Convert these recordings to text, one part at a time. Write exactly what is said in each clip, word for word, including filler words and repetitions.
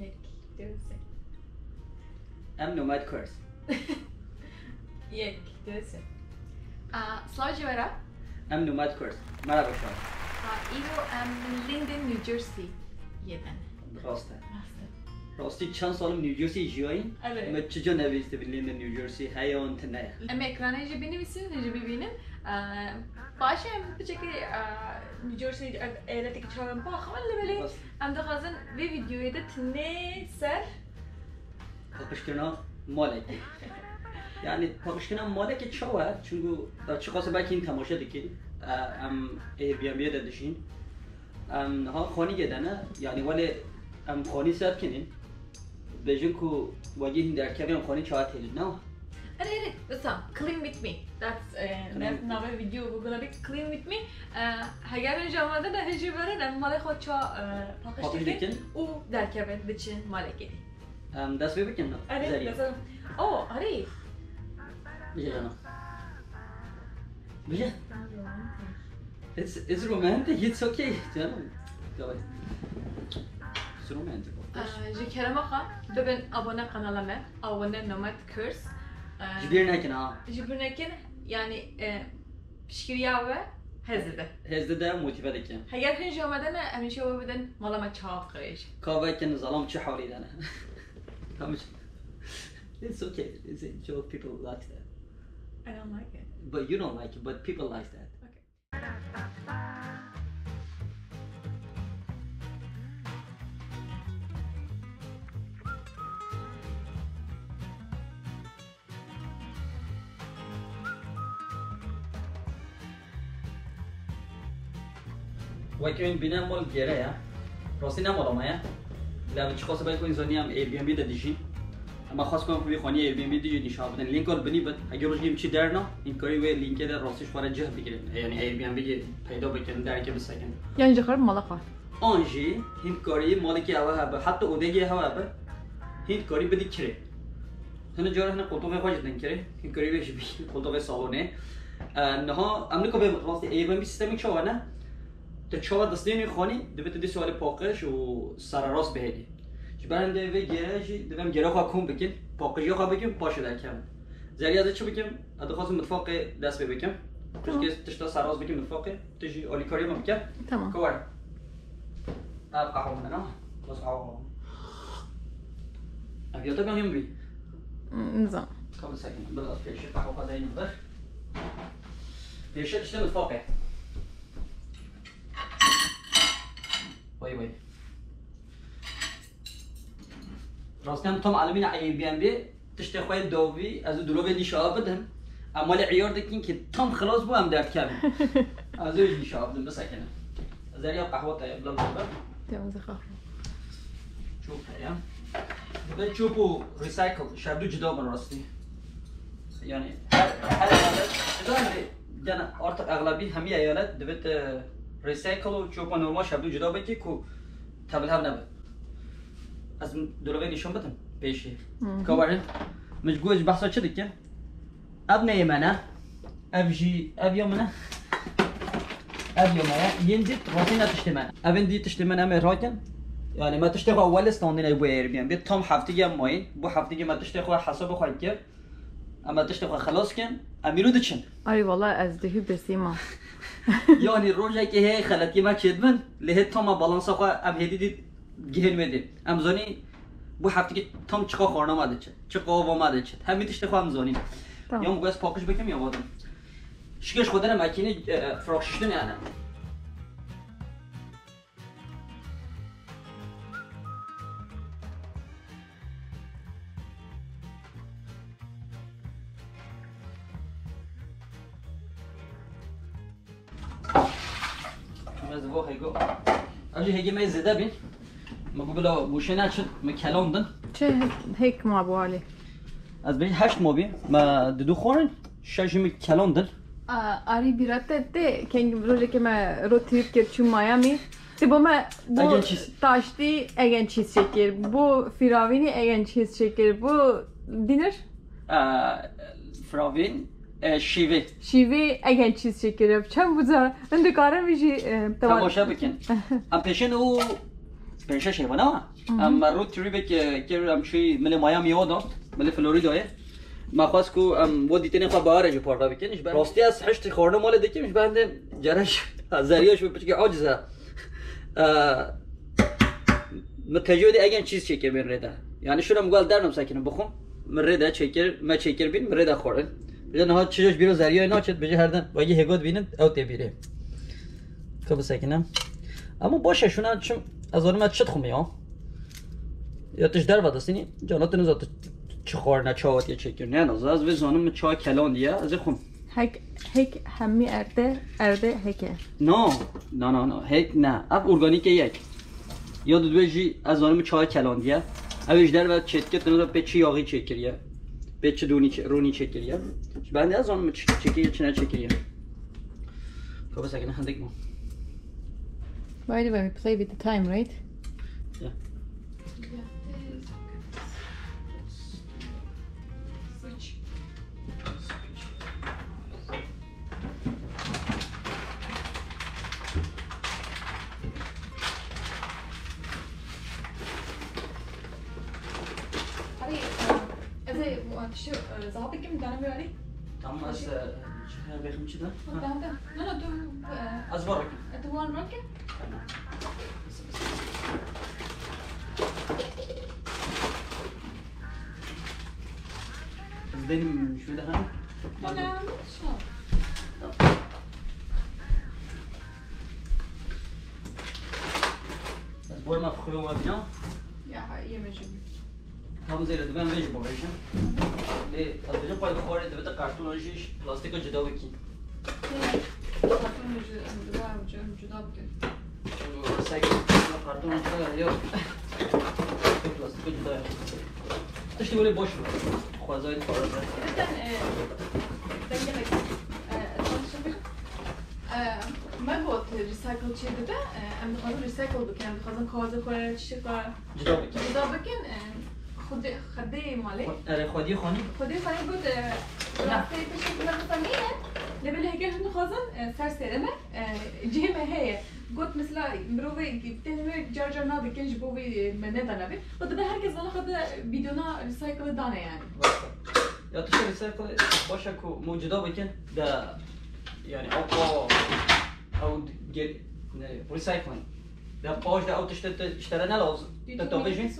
Yek, du, sê. Em Nomad Kurs. Yek, du, sê. Aa, Silav ji we re. Em Nomad Kurs. Merhaba şer. Aa, îro em Linden, New Jersey yê din. Rast e. Rast e. Rastî çend salim New Jersey jiyayî. Evet. Me çica nebîstibî Linden, New Jersey heye an tune ye. Em ekranê jî binivîsin, hûn jî bibînin. Ee, Paşê em piçekî, ee, New Jersey ev eyaleteke çawa em baxin, lê belê Rast. Em dixwazin vê vîdeoyê de tinê ser Paqijkirina malekê. Yani paqijkirina malekê çawa? Çunku e, çiqas belkî hîn temaşe dikin. E, em Airbnb'ye de dijîn. Em niha xanî gedene. Yani welê em xanî ser kinin. Bêjin ku wegî hîn derkevin em xanî çawa têlin, ne? Erê, erê, wisa, clean with me. That's, eh, Clean nav- with me. Navê vîdeo bû guna bî, clean with me. Eh, heger hûn jî amade ne, hûn jî verin, em malê xwe ça, eh, paqij Paqij dikin dikin. û derkevin biçin malekê dî. Em dest pê bikin. Erê, Zerî. mesela, oh, erê. Bije cana. Bije. It's, it's romantic, it's okay canım. Go ahead. It's romantic, of course. Eh, ji kerema xwe bibin abone kanala me, abone Nomad Kurs. Eh, Ji bîr nekin ha. Ji bîr nekin, yani, eh, piştgiriya we hez dide. Hez dide, motive dikin. Heger hûn jî amade ne, em jî we bidin mala me çawa qirêj. Kave kin, zalam çi halî de ne. Tamam. It's okay. It's a joke. People like that. I don't like it. But you don't like it, but people like that. Okay. Wekî hûn bîne mal gere ya. Rastî ne mala me ya. Lê çiqas belkî hûn zanî em Airbnb de dijîn. Em xwest ku em xwe vî xanî Airbnb dijî nîşan bidin. Lînka li binî bit. Heger rojî em çi derna, hûn karî wê lînkê de rastî ji xwe re cih bigirin. Yani Airbnb peyda bikin, derkê bisekin. Yan ji xwe mala xwe. An jî hîn karî malekî ewe hebe, heta odegê hewe hebe, hîn karî bidî kirê. Hine cara hine qoltoxê xwe jî din kirê, hîn karî wê jî bî qoltoxê salonê. E, niha em nika vê rastî Airbnb sîstemê çawa ne? Tu çawa destê nî xanî, divê tu dî sualê paqij û sererast bihêlî. Ji ber hindê vê gere jî divê em gere xwe kom bikin, paqijiya xwe bikin, paşê derkevin. Zerriya ez ê çi bikim? Ez dixwazim mitfaqê dest pê bikim. Tamam. Piştî tişta sererast bikim mitfaqê. Tu jî alîkariya min bike. Tamam. Ka were. Ev qehwa min e. Bas qehwa. Ev ya te ben yum bî. Nizam. Ka bisekine. Biraz pêşe qehwa xwe deyne bir. Pêşe tiştê mitfaqê. Vay vay. Rastî em tam alimîna Airbnb tiştê xwe yê dawî ez û dilovê nîşa bidim. Em malê îyar dikin ki tam xilas bû em derdkevin. Ez ê nîşa bidim bisekine. Zerriya qehwa te bila bila. Temiz kahve. Çöp heye. Ve çöp û recycle şevdu cida bin rastî. Yani her her eyalet cida yani gene artık eğlebi hemî eyalet divêt recycle û çöpa normal şevdu cida biki ku tevil hev nebe. Ez min dolabê nîşan bidim pêşî. Hı hı. Ka werin. Min ji gor ji behsa çi dikim? Ev neyê me ne? Ev jî, ev ya min e? Ev ya me ye. Yên dî rastî ne tiştê me ne. Evên dî tiştê me ne em ê rakin. Yani me tiştê xwe welê standîne bo Airbnb. Tam heftigê em mayîn. Bu heftigê me tiştê xwe hesabê xwe kir. Em me tiştê xwe xelas kin. Em îro diçin. Ay valla ez dihî besîma. Yani rojekê hê xeletî me çêdibin. Lê hê tam me balansa xwe em hêdî dî gihên wê dê. Em zanî bu heftikê tam çiqa xwarina me diçe. Çiqa ava me diçe. Hemî tiştê xwe em zanîn. Tamam. Ya min ez paqij bikim ya vadim. Şikê ji xwe dene makînê, e, e, firak şiştin yani. Ez bo hego. Ev jî hegê me zêde bîn. Me got bila goşê neçin, me kelandin. Çi hek ma bu halî? Ez bêjim heşt ma bî. Me didu xwarin, şeş jî me kelandin. Arî bîra te tê, keng rojekê me road trip kir çû Miami. Ti bo me bu Egg and cheese. Taştî egg and cheese çêkir, bu firavînî egg and cheese çêkir, bu dinner? E, firavîn, e, şîvê. Şîvê egg and cheese çêkir. Çend bu ca? Em dikarin vî jî, e, Temaşe bikin. Em pêşên û pêşe şey bana ama. Em me road tripek, e, kir, em çûyî milê Miami oda, milê Floridayê. Me xwest ku em bo dîtinê xwe bahare jî parve bikin. Ji ber rastî ez hiştî xwarina malê dikim, ji ber hindê cerek zeriya ji min piçkî aciz e. E, Min tecrübe de egen çîz çêkir bên rê de. Yani şuna mi gel dernim sekinin bixwim. Min rê de çêkir, me çêkir bîn, min rê de xwarin. Bêje niha çi ji bîro zeriyayê naçêt, bêje her dem wegî hêgo dibînin, ew tê bîrê. Ka bisekine. Ama baş e, şuna çim, ez zanim ez çi dixwim ya. Ya tu ji derve distînî, cana tu niza tu çi xwarine, çawa tiye çêkir. Ne, ez, ez vê zanim min çawa kelan diye, ez ê xwim. Hek, hek hemî erde, erde heke. No, no, no, no, hek ne. Ev organîk e yek. Ya didwê jî ez zanim çawa kelandiye. Ew ê ji derve çêdike, tu niza pê çi yaxî çêkiriye. Pê çi dûnî çê-, rûnî çêkiriye. Ji ber hindê ez zanim çi çêkiriye, çi neçêkiriye. Ka bisekine hindik ma. By the way, we play with the time, right? Yeah. Erê, e, ez ê, e, tiştê, e, zaha bikim, dana wê alî. Tamam, ez, e, çi, bêxim çi de? Ha. Tamam, tamam. No, no, tu, e, ez wan rakim. E, tu wan rake? Tamam. Ez denim şöyle ha. Tamam, sağ ol. Ez bor ma fixuyo wa bîna. Ya, ha, iyi mi şimdi? Tam zêre diben vê jî bavêjim. Lê ez bêjim, xwe xwarê divite kartona jî ji plastîka cuda bikî. Karton jî em dibe em cu-, em cuda bikin. Sek karton cuda ya. Plastîka cuda ya. Tiştî wele boş ver. Xwezayê para ver. Zaten, e, ben gelek, e, tanıştım. E, me got recycle çê dibe, e, em dixwazin recycle bikin, em dixwazin kaxezê xwe, çişê xwe Cuda bikin. Cuda bikin, e, xwedê, xwedê malê. Xwe-, erê, xwediyê xanî. Xwedê xanî got, e, rastê tiştê ku me dixwazin nîne, lê belê heke hûn dixwazin, e, ser serê me, e, cihê me heye. Got, mesela, mirovê tenê me car car nadikin, ji bo vê, e, me nedane vê. Got, dibe her kes vana xwe de bidona recycle dane yani. Baş e. Ya tiştê recycle baş e ku me cuda bikin de, yani, ew, ew, ew ge-, ne, recycling. De paş de ew tiştê te, ji te re ne lazim. Te tavêjin?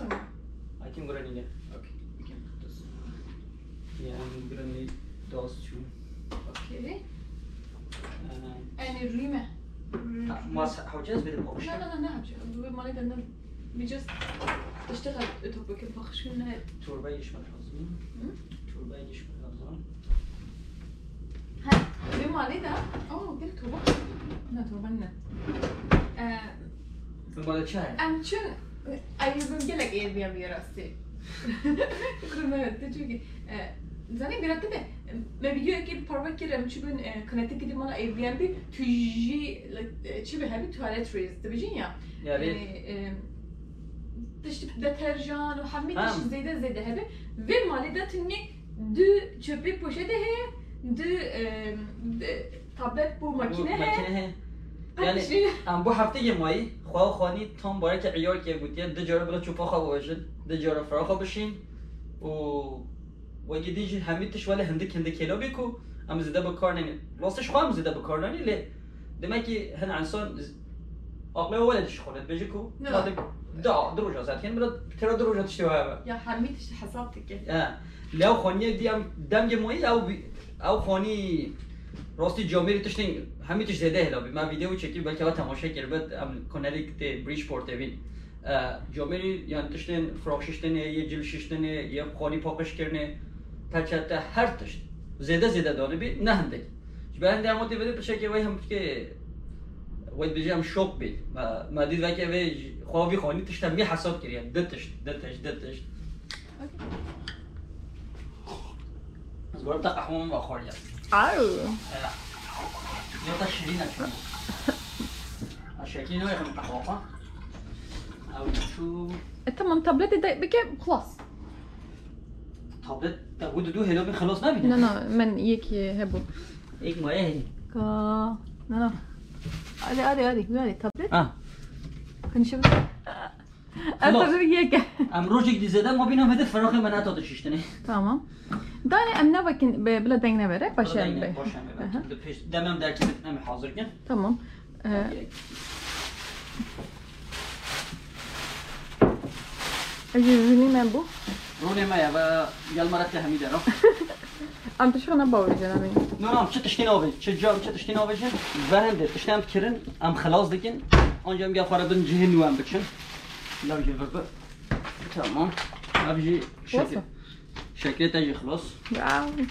I think granî ne. Okay, we can put this. Yeah, em granî das çû. Okay. Ee, Enê rûyî me. Ha, mas hewce ez bêdim paş. Na, na, na, ne hewce. Bi malê de ne. We just tiştê xwe top bikin, paqij ne. Torba yê ji me lazim. Hı? Torba yê ji me lazim. Ha, vê malê de, oh, gelek torba. Na, torba ne. Ee, Vê malê çi heye? Em çin, ay, min gelek Airbnb rastî. Kurme, tu çünkü, e, zanî bira te de, me videoyekê parve kir, em çi bin, e, Connecticut mala Airbnb, tu jî, like, e, çi bi hebî tuvalet rêz, dibêjin ya. Ya, rê- Yani, e, tişt deterjan û hemî Ha. tişt zêde zêde hebe. Vê malê de tenê du çöpê poşetê heye, du, e, de, tablet bo Bu makîne heye. Makîne heye. Qet Yani, tiştê em bu hefteyê mayî, xwe û xanî tam bareke îyarkê gotiye, du cara bila çöpa xwe bivêjin, du cara fira xwe bişîn û wekî din jî hemî tişt wele hindik hindik hêla bî ku em zêde bi kar neynin. Rastî ji xwe em zêde bi kar neynin, lê demekî hin insan z-, aqlê wele dişixulin, dibêje ku Ne. ma di, da, du roja zed hên, bila tera du roja tiştê waya be. Ya hemî tişt hesab dike. Ya. Lê ew xaniyê dî em demgê mayî, ew bî-, ew xanî rastî camêrî tiştên hemî tişt zêde hêla bî. Me vîdeo çekî, belkî we temaşe kiribe, em konelîk tê Bridgeportê bîn. E, camêrî, yani tiştên firaq şiştinê, yê cil şiştinê, yê xanî paqij kirinê, peçete, her tişt. Zêde zêde danibî, ne hindek. Ji ber hindê em wetê vê de piçekê wey hem piçekê, wey dibêje em şok bî. Me, me dît veke vê xwe vî xanî tişt hemî hesab kiriye. Du tişt, du tişt, du tişt. Ez gorim te qehwe min vexwariye. Aw. Ya. Ya te şirîn e çû. Ha, şekî nayê min qehwe xwe. Ew çû. E, tamam, tabletê de bike, xlas. Tablet, te bu du hêla bin xelas nabîne? No, no, min yekî hebû. Ek maye heye. Ka, no, no. Hadi, hadi, hadi, hadi, tablet. Ha. Konuşabilir. Xelas. Ev yek e. Em rojek dî zêde ma bîna vê de firaxê me neta dişiştinê. Tamam. Dane em nevekin be, bila deng nevere, paşa em be. Paşa em be. Aha. Di pêş demem derkî em hazir kin. Tamam. Ee, Yek. Ev jî rûnê me bû. Rûnê me ye ve gel me re te hemî dero. Em tiştê ne bawê cenabê. No, no, em çi tiştê navê, çi cam, çi tiştê navê jin. Ve hende tiştê em kirin, em xilas dikin. Anca em gel xwe re bin cihê nû em biçin. Lav jî vir bi. Tamam. Ev jî şekil. Şeklê te jî xilas. Wow.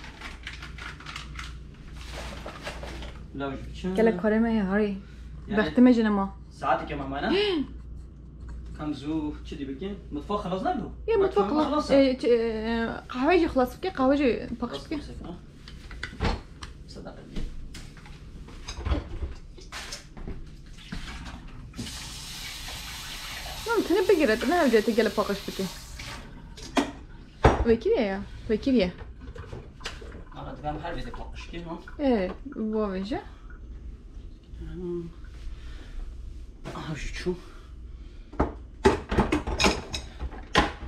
Lav jî biçin. Gelek karê me ye, harî. Yani, bextê me jî nema. Saeteke me mane. Em zû çi dî bikin? Mutfax xilas nebû? Yê, mutfax xilas. Xilas e. E, ç-, e, qehwe jî xilas bike, qehwe jî paqij bike. Rast, rast, ha. Sadaka diye. Lan, tine bigire, ne hevce te gele paqij bike. Vekiriye ya, vekiriye. Ama ben her biri paqij ki, ha? E, bu vece. Aha, jî çû.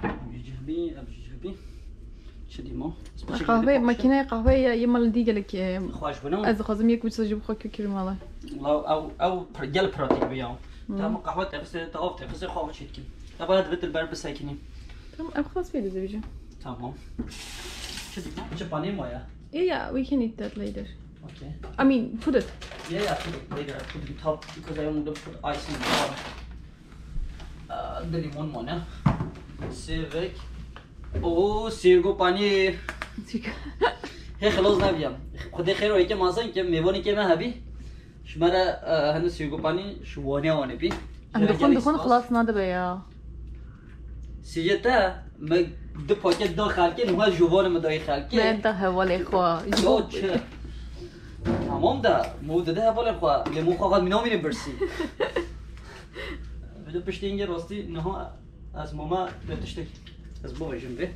Ev jî cihbî, ev jî cihbî. Çi dîmo? Qahve, makîneya qahve ya yê mal dî gelek, e, xweş bûne. Ez dixwazim yek wisa jî bi xwe kir mala. Wala ew, ew pr-, gel pratîk bû ya. Hmm. Tamam, qahve tefisê, tav tefisê xwe çêt kim. Tabana divê tu li ber bisekinî. Tamam, ev xelas pê dizê bêje. Tamam. Çi dîmo? Çi panê ma ya? Yeah, yeah, we can eat that later. Okay. I mean, put it. Yeah, yeah, put it later. I put it on top because I want to put ice in the water. Uh, the limon one, yeah? Sêvek. Oo, sêrgo panî. Hê xilas nebiyam. Xwedê xêr û yekê mazin ke mêvanê ke me hebî. Ji me re, e, hene sêrgo panî ji Wanê wane bî. Em dixwin, dixwin xilas nadibe ya. Sêce te, me du paket da xelkê, niha ji wan min dayê xelkê. Me da hevalê xwe. Yo, çi? Tamam da, me dide hevalê xwe, lê min xwe xwe min namîne birsî. Vêde piştê hingê rastî, niha ez mama ne tiştek. Ez bavêjim vê.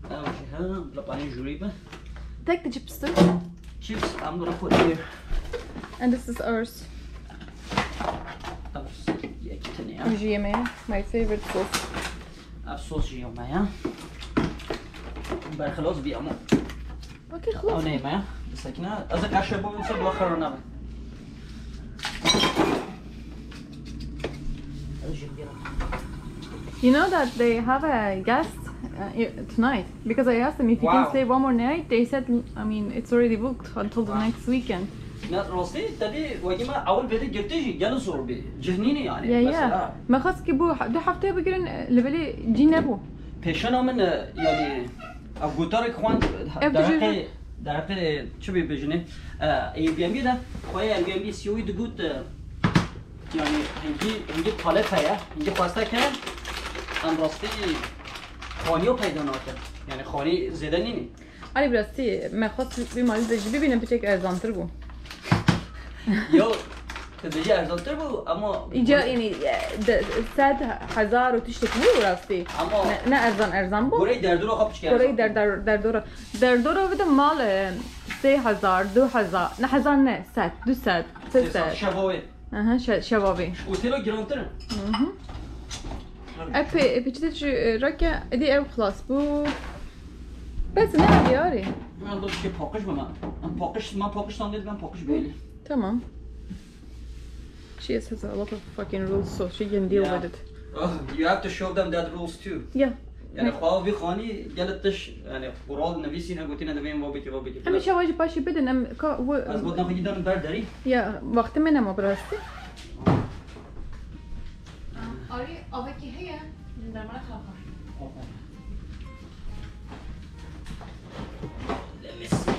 Ew jî he, bila panî jûrî be. Take the chips too. Chips, I'm gonna put here. And this is ours. Ev yek tane ya. Ev jî yemeğe. My favorite sauce. Ev sos jî yemeğe. Berxelas bî ama. Okey, xelas. Ew ne yemeğe. Bisekine. Ez ê qeşe bûm, se bila xera nabe. You know that they have a guest, uh, i-, tonight? Because I asked them if you can stay one more night. They said, I mean, it's already booked until the next weekend. Ne, rastî, tedî wekî me ewil vêde girtî jî gelo zor bî. Cih nîne yani. Ya, ya. Mesela. Me xwest ki bu ha-, du hefteye bigirin, e, li belê cî nebû. Pêşena min, e, yani, ev gotarek xwend, Ev dereqê, dijî- dereqê çi bê bêjinê, e, Airbnb de, xweyê Airbnb C E O digot, e, yani, hingî, hingî talep heye, hingî xweste ke, em rastî xaniyo peyda nakin. Yani, xanî zêde nîne. Erê, bi rastî, me xwest vî malî de jî bibînim, piçek erzantir bû. Yo, tu dibêjî erzantir bû, ama Îca, yanî, e, de, sed, hezar û tiştek bû rastî. Ama Ne, ne erzan, erzan bû. Goreyê derdora xwe piçek erzan. Goreyê der-, der-, derdora. Derdora bide mal, e, sê hezar, du hezar, ne hezar ne, sed, du sed, sê sed. Sê sed, şeva wê. Aha, şe-, şeva wê. Ji otela girantir in. Mhm. Epê, epê çi de çi, e, rake, edi ev xlas bû. Bes ne diyarî? Ben de şey paqij bime. Ben paqij, ben paqij sandım, ben paqij böyle. Tamam. She has a lot of fucking rules, so she can deal with it. Oh, you have to show them that rules too. Yeah. Yani xwe vî xanî gelek tiş, yani kural nivîsîne, gotîne divê va bikî, va bikî. Em ê şeva jî paşê bidin, em ka, we- Ez gotina xwe jî danim ber derî. Ya, wextê me nema bi rastî. Arî, avekî heye? Dermana xafa. Let me see.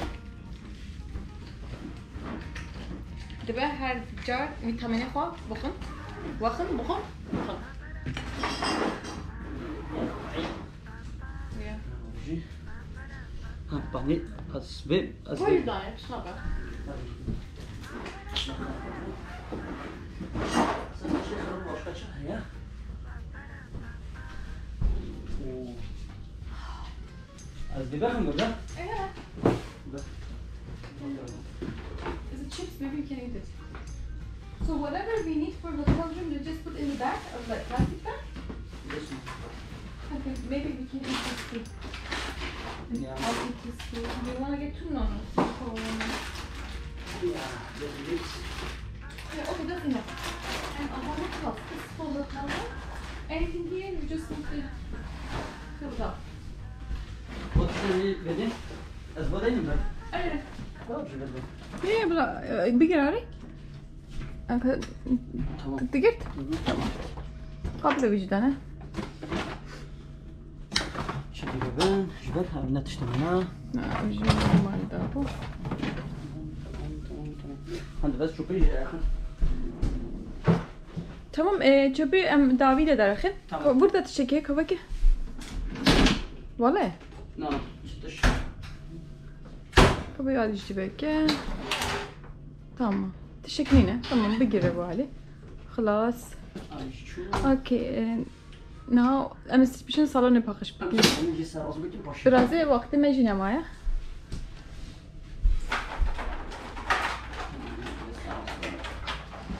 Dibe her car vîtamînê xwe bixwin. Wexin, bixwin, bixwin. Yeah. Ha, panî, ez vê, ez vê. Hayır, daha ne, tişna be. Sen bir şey sorun, başka çay ya. Oo. Ez dibexim burada. Yeah. Burada. Is it chips? Maybe we can eat it. So whatever we need for hotel room, you just put in the back of the plastic bag. This one. Okay, maybe we can eat this too. Yeah. I'll eat this too. Do you want to get two? No, no. Oh, no. Yeah, this is Yeah, okay, that's enough. And a water glass. This is for the hotel room. Anything here, you just need to fill it up. What's the wedding? Ez wedding mi? Okay. What is wedding? Yeah, bla, e, bigir arê. Anka, Tamam. digert? Hı hı. Tamam. Kablo vicdanı. Çi dibe ben? Ji ber hem ne tiştine ne? Ha, vicdanı normalde bu. Hadi bes çöpü ye. Tamam, e, çöpü em davi de derxin. Tamam. Burada tişekê kavakê. Vale. No, çıtış. Kapıyı al işte belki. Tamam. Teşekkür yine. Tamam, bir gire bu hali. Xlas. Ay şu. Okey. E, now, em ê bişin salonê paqij bikin. Onu cesar az bir baş. Biraz da vakti me jî nemaye.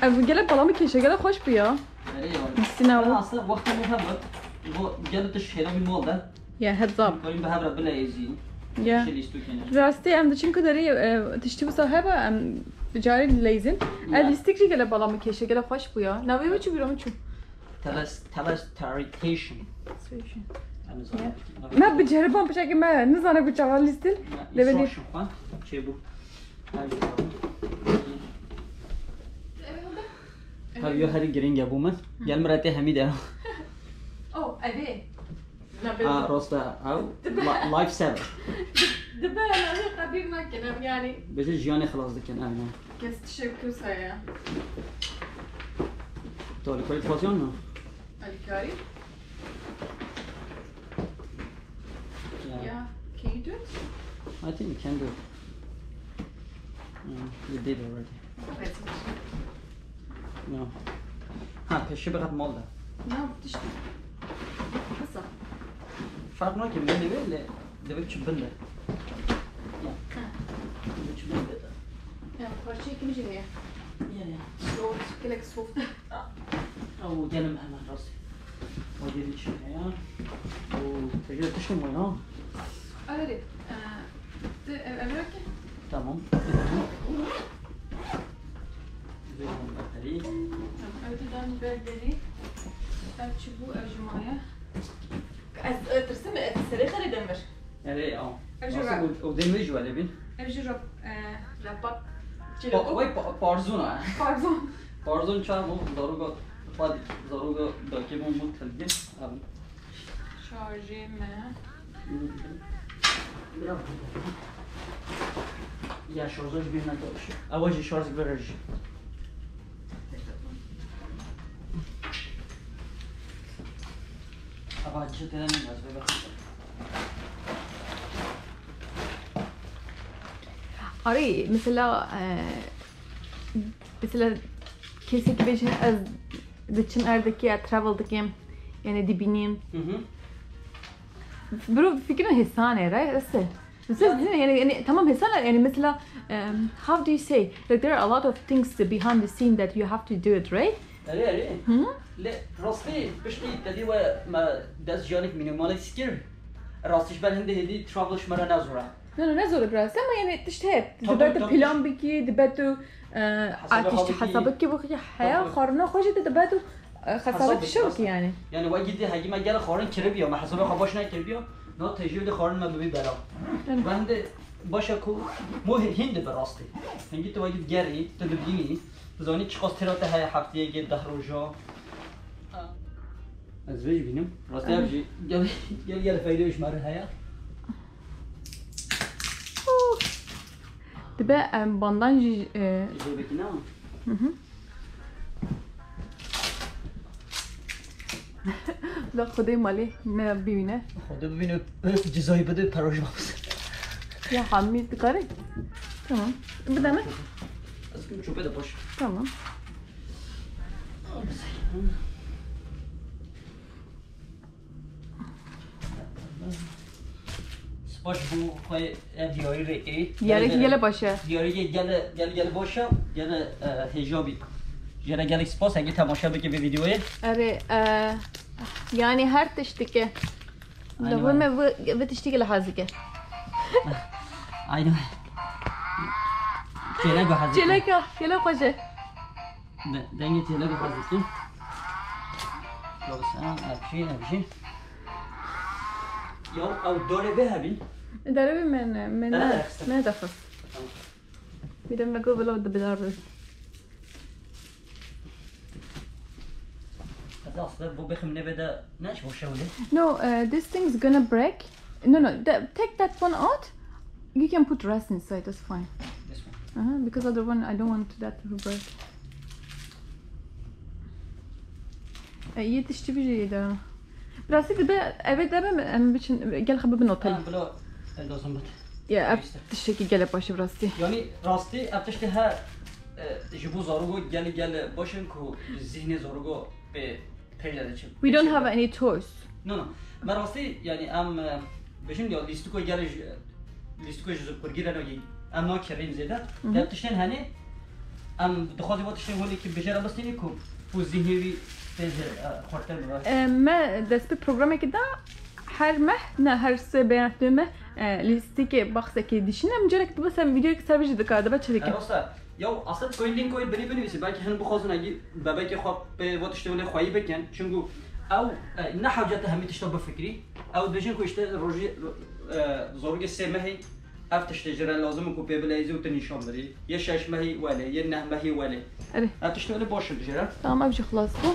Ev gelek bala min kêşe, gelek xweş bû ya. Öyle ya. Misina Ben bu. aslında vaktim bu hem var. Bu gelip de şeyler bir molda. Ya, heads up. Koyun bir hebra bile eziyim. Ya. Şey istiyor kendine. Rastî em diçin ku derî, e, tiştî wisa hebe em bi carî dileyzin. Ya. Ev lîstik jî gelek bala min kêşe, gelek xweş bû ya. Navê wî çi bîro min çû? Teles, telestaritation. Amazon. Ya. Me bi ceriban pişekî me nizane ku çawa lîstin. Lê belê. Instruction xwe. Şey bu. Her şey var. Tabii yo herî giring e bû min. Gel min re tê hemî de. Oh, evê. Ha, rosta ew. Li-, life saver. Dibe, yani kabir nakin, yani. Bêje jiyanê xilas dikin ev ne. Kes teşekkür saya. Tu alîkarî dixwazî yan na? Alîkarî? Yeah. Yeah. Can you do it? I think you can do it. Mm, you did already. Evet. No. Ha, pêşî biqet mal de. Ne yaptı işte? Kısa. Fark nake, min divê lê divê çi bin de. Ya. Ha. Divê çi bin de. Ya, parça ikimiz ya. Ya, ya. Soft, gelek soft. Ew gelim hemen rast. O gelin çi ya. O tecrübe tiştim var ha. Öyle. Ee, de, e, evrak. Tamam. Güzel oldu. Tamam, evde dan berberî. Ev çi bû, ev ji me ye. Ez, e, tirsim, e, serê xerê demir. Erê ya. Ev jî Nasıl ra- o, o demir jî wele bin. Ev jî rap, e, rapak. Pa, vay pa, parzuna. Pardon. Parzun çar mı? Zaruga, pa zaruga dakibon mu telge. Abi. Şarjê me. Ya şarjı bir ne çalışıyor. Ama şey şarjı bir şey. Ama işte denemeyin az bebek. Arê, mesela, e, mesela kesê ki bêje ez diçim erdekî, ez travel dikim, yani dibînim. Hı hı. Bro, fikrin hêsan e, right? Rast e. Mesela, yani, yani, tamam, hêsan e, yani mesela, um, how do you say? Like, there are a lot of things behind the scene that you have to do it, right? Erê, erê. Hı hı. Lê rastî piştî tedî we me dest jiyanek minimalist kir. Rastî ji ber hindê hêdî travel ji me re ne zor e. No, no, ne zor e biraz ama yani işte hep. Tabii, Dibe tu tabii. Plan bikî, dibe tu, e, Hesaba tiştî xwe bikî. Hesabekî bikî, heya Tabii. Xarina xwe jî tu dibe tu, e, Hesabê hesabekî şew xwe. Ki yani. Yani we gidî hegî me gel xwarin kiribî ya, me hesabê xwe baş nekiribî ya. No tecrübe de xwarin me bibî belav. Yani. Ben de başa ku mu hindi bi rastî. Hingî tu we gid gerî, tu dibînî. Tu zanî çiqas tira te heye heftiyê gê deh roja. Ez vê jî bînim. Rastî ev jî gel, gel, gel feyde ji me re heye. Dibe, em, bandan jî, e, Jêbekî ne? Hı hı. La Xwedê malê me bibîne. Xwedê bibîne, cezayî bide, para ji me bide. Ya Hamî dikare? Tamam. Bide min. Ez kim çöpe de baş. Tamam. Spaş bu xwe ev diyarî rêkirî. Diyarî ki gele baş e. Diyarî gele, gele, gele baş e, gele, e, hêja bî. Jê re gelek spas, hegî temaşe bike vê vîdeoyê. Erê, e, yanî her tiştike. Aynen. Lehûr me vê, vê tiştike li hez dike. Aynen. Çêlek hez dike. Çêleka, çêlek xweş e. De-, dengê çêlek hez dike. Yoksa, ev jî, ev jî. Ya, ew darê vê hebî? Darê vê me ne, me ne, ne dexist. Tamam. Bir de me got velo de bidar be. Ez aslında bu bexim ne bede ne iş boşa öyle? No, uh, this thing's gonna break. No, no, the, take that one out. You can put rest inside, that's fine. This one. Uh-huh, because other one, I don't want that to break. E, yê tiştî bijî yê de. Bi rastî dibe, evê de be, em biçin, gel xwe bibin otel. Ha, bila, e, lazim bit. Ya, ev tiştekî gelek baş e bi rastî. Yanî, rastî, ev tiştê he, e, ji bo zarogo gelek, gelek baş in ku zihnê zarogo pê têj de diçin. We don't have any choice. No, no. Me rastî, yanî, em, e, bêjin ya, lîstiko gelek ji, lîstiko ji kurgî re nagî, em nakirîn zêde. Mhm. Ev tiştên hene, em dixwazî va tiştên holê ki bijêre bistînî ku, ku zihnê wî tê jê, e, xurtir bibe. E, me dest bi programekî da her meh, ne her sê bêyant dê meh, e, lîstikê baxsekê dişîne, em carek dibe ser vîdeoyek ser vê jî dikare, dibe çêlekê. E, rast e. Ya, aslında koy link koy binî binivîsî. Belkî hin bixwazin egî bebekê xwe pê va tiştê holê xweyî bikin. Çunku ew, e, ne hewcete hemî tişta bifikirî. Ew dibêjin ku işte rojî, e, zorgê sê mehî ev tiştê ji re lazim in ku pê bileyzî û tu nîşan bidî. Yê şeş mehî welê, yê neh mehî welê. Erê. Ev tiştê welê baş in ji re. Tamam, ev jî xilas bû.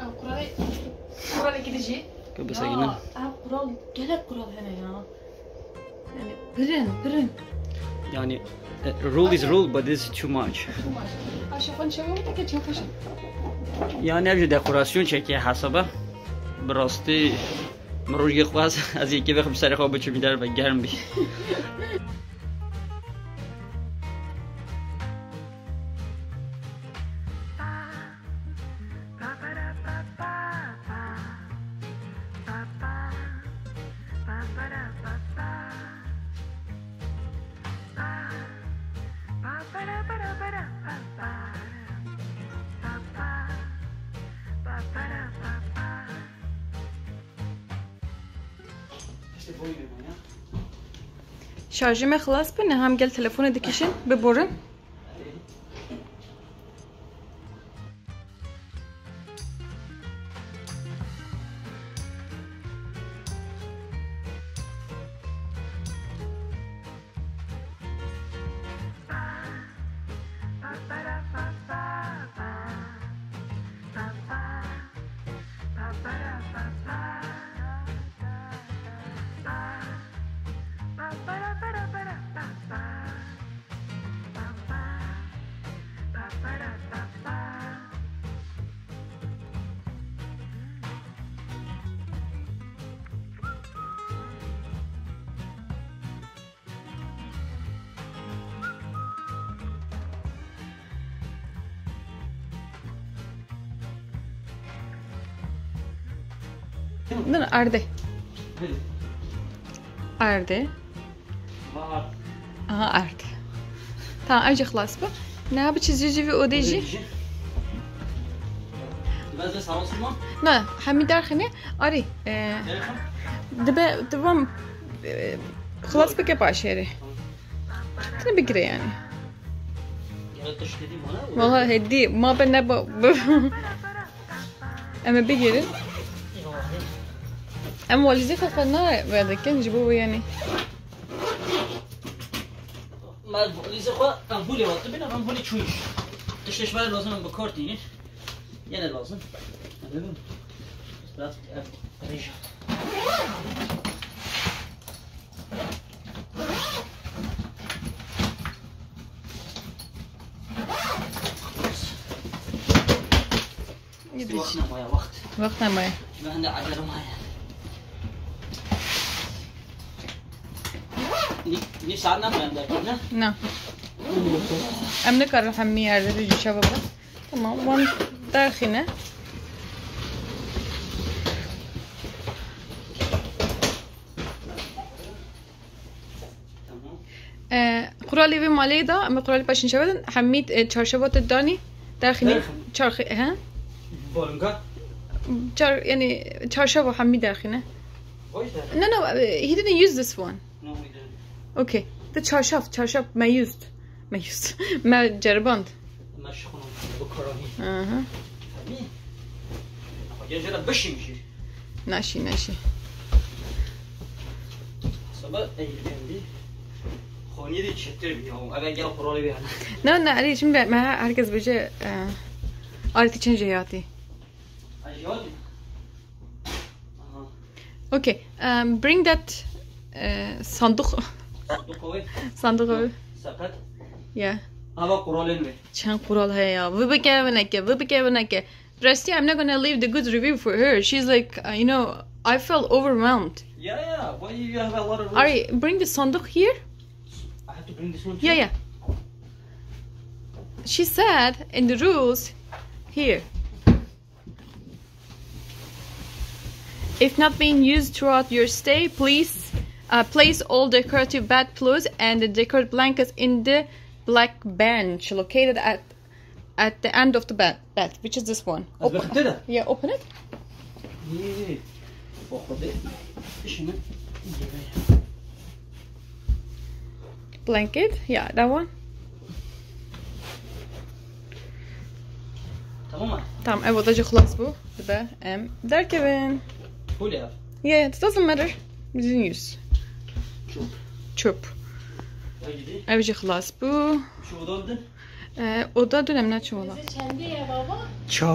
Ev quralê, quralê gidî jî. Ke bes egîne. Ya, ev qural, gelek qural hene ya. Yani, birin, birin. Yani, e, rule is rule, but this is too much. Too much. Aşağı çevirme de geçen kaşın. Yani, ev jî dekorasyon çekiye hesaba. Bi rastî, min rojê xwest, ez yekê vexim serê xwe biçim derve germ bî. Şarjê me xilas bû, niha em gel telefonê dikişin, biborin. Dur, erdê. Erdê. Aha, erdê. Tamam, ev jî xilas bû. Niha biçî zî zî vî odê jî. Biraz da sağ olsun mu? Ne, hemî derxîne. Arî, e, dibe, dibe, e, xilas bike paşê rê. Tine bigire yani. Wala hêdî ma be ne ba. Em ê bigêrin. Em walîzê xwe xwe navê dikin ji bo wê yanî. Me walîzê xwe em holê hatibin, em holê çûyîş. Tiştê ji me lazim em bi kar tînin. Yine lazim. Anladın mı? Biraz, e, rêj. Wext nemaye, wext. Wext nemaye. Me hende ecele maye. Nî, nî saet nemaye em derkevin, ne? Na. Em nikarin hemî erdê ji şeva bikin. Tamam, wan derxîne. Tamam. E, quralê vê malê da, em ê quralê paşîn şeva din, hemî, e, çarşeva te danî, derxînî, Derxîn. Çarxî, he? Balonga? Çar-, yani, çarşeva hemî derxîne. Vay derxîn. No, no, e, he didn't use this one. No, we didn't. Okay. The çarşaf, çarşaf, me used. Me used. Me ceriband. Me şixulin, bi karanî. Aha. Fehmî? Xwe jê re bişîm jî. Naşî, naşî. Seba Airbnb. Xonî de çetir bî ya. Eve gel quralê bî yani. Ne, ne, erê, şimdi me, me herkes bêje, e, arî çend jê hatî. Ay, jê hatî. Aha. Okay, um, bring that, e, sanduq. Sanduq o. Sanduq o. Sepet. Yeah. Ava quralên me. Çend qural heye ya. Vê bike, vê neke, vê bike, vê neke. Rastî, I'm not gonna leave the good review for her. She's like, uh, you know, I felt overwhelmed. Yeah, yeah. Why you have a lot of rules? Ari, bring the sanduq here. I have to bring this one too? Yeah, yeah. She said in the rules here. If not being used throughout your stay, please, uh, place all decorative bed clothes and the decorative blankets in the black bench located at, at the end of the bed, bed, which is this one. Ez Open. Bixim te de? Yeah, open it. Yê, bo Xwedê. Bişîne. Blanket, yeah, that one. Tamam mı? Tamam, ev oda jî xilas bû. Dibe em derkevin. Cool ya. Yeah, it doesn't matter. Bizim yüz. Çöp. Çöp. Ev jî xlas bû. Şu odan din. Ee, oda dönem ne çuvala? Bizi çendi ya baba. Ça.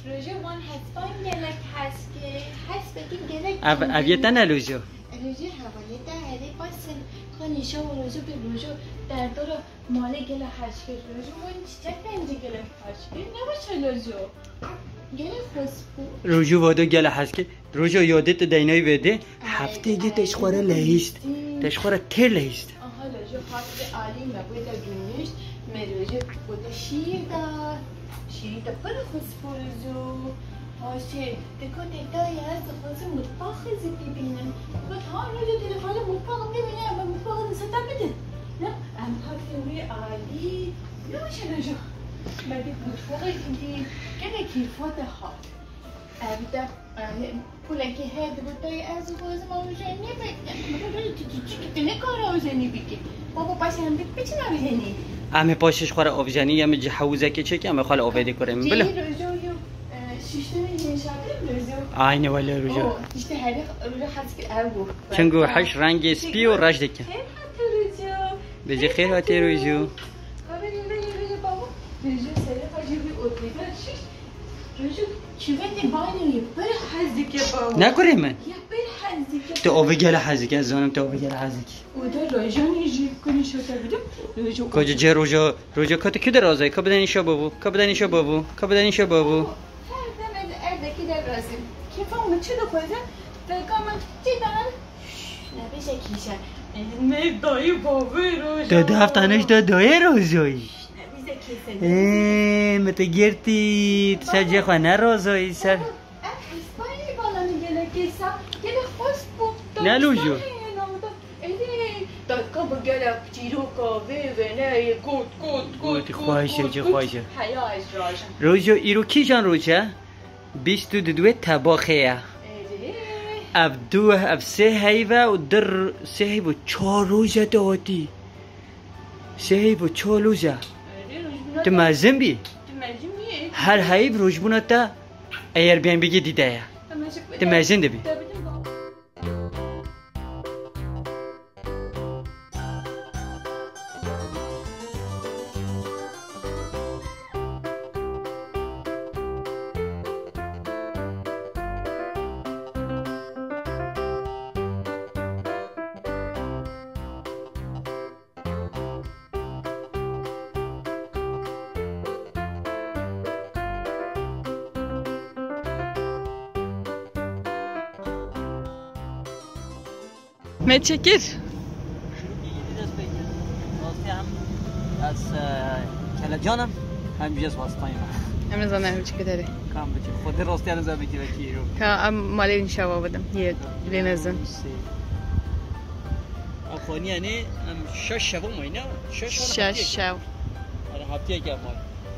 Rojo van hespan gelek heske. Hespekin gelek. Ev, ev yetene Rojo. Rojo hava yete hele pasin. Kan işe o Rojo bir Rojo derdora male gele heşke. Rojo van çiçek bence gelek heşke. Ne başa Rojo? Gelek hoş bu. Rojo vado gele heşke. Rojo yodê tu deynayî vedê, heftê gê te ji xwe re lehîst. Te ji xwe re têr lehîst. Aha, Rojo hat vê alî me bê de gümüş, me Rojo bê de şîr da. Şîrî te pir xweş bû Rojo. Ha şey, te ko te dayê ez dixwazim mutfaxê zî bibînim. Got ha Rojo te dixwazim mutfaxê bibînim, em mutfaxê dîsa te bidin. Ne, em hatin wê alî. Ne weş e Rojo. Me dît mutfaxê dî, gelek kêfa te hat. Ev de, e, kulekî her dibe dayê ez dixwazim avjenî bikim. Çi, çi, çi, tu nikare avjenî bikî. Baba, paşê em dê biçin avjenî. Em ê paşê ji xwe re avjenî, em ê cihewizekê çêkî, em ê xwe li avê dê kurê min. Bile. Cihî Rojo yo, e, şiştine nêşatê Rojo. Aynen wele Rojo. O, işte herî Rojo hez kir ev bû. Çingo heş rengê spî û reş dike. Xêr hatî Rojo. Bêjî xêr hatî Rojo. Baba, Rojo serê xwe jî wî odê de şişt. Rojo, çivetê banyoyê pir hez dike baba. Ne kurê min? Ya pir hez dike. Tu avê gele hez dike, ez zanim tu avê gele hez dike. Oda Rojanê jî kurê şote bidim. Rojo. Koca cê Rojo, Rojo ka tu kî de razayî? Ka bidenî şo babo, ka bidenî şo babo, ka bidenî şo babo. Her dem ez erdekî de razim. Kêfa min çi dixwaze, feka min çi danan. Şş, nebêje kîşe. Ez me dayî bavê Rojo. Tu di heft tane ji te dayê Rojoyî. Ee, min te girtî, tu ser cê xwe nerozoyî ser. Ev hespanî bala min gelek kêsa, gelek xweş bû. Ne lûj o? Erê, dakika bi gelek çîroka vê veneyê got, got, got, Got, got, xweş e, got, cî got. Xweş e. Heya ez rajim. Rojo, îro kîjan roj e? Bîst û du tebaxê ye. Erê. Ev du, ev sê heyv e û dir sê heyv û çar roj e te hatî. Sê heyv û çar roj e. Erê, rojbûna Tu te mezin bî. Tu mezin bî. Her heyv rojbûna te Airbnb-gê dîde ye. Tu mezin bî. Te bidim bak. Me çekir. Rastî hem ez e, kelecan im, hem jî ez wastayim. Em nizanin em çi derê. Kam biçin. Xwedê rastî ez bikire çîro. Ka em malê nîşava bidim. Yê lê nezin. Ev xaniye ne, em şeş şev mayne. Şeş Şeş şev. Haftiye ke mal.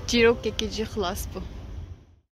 Çîrokekî jî xilas bû.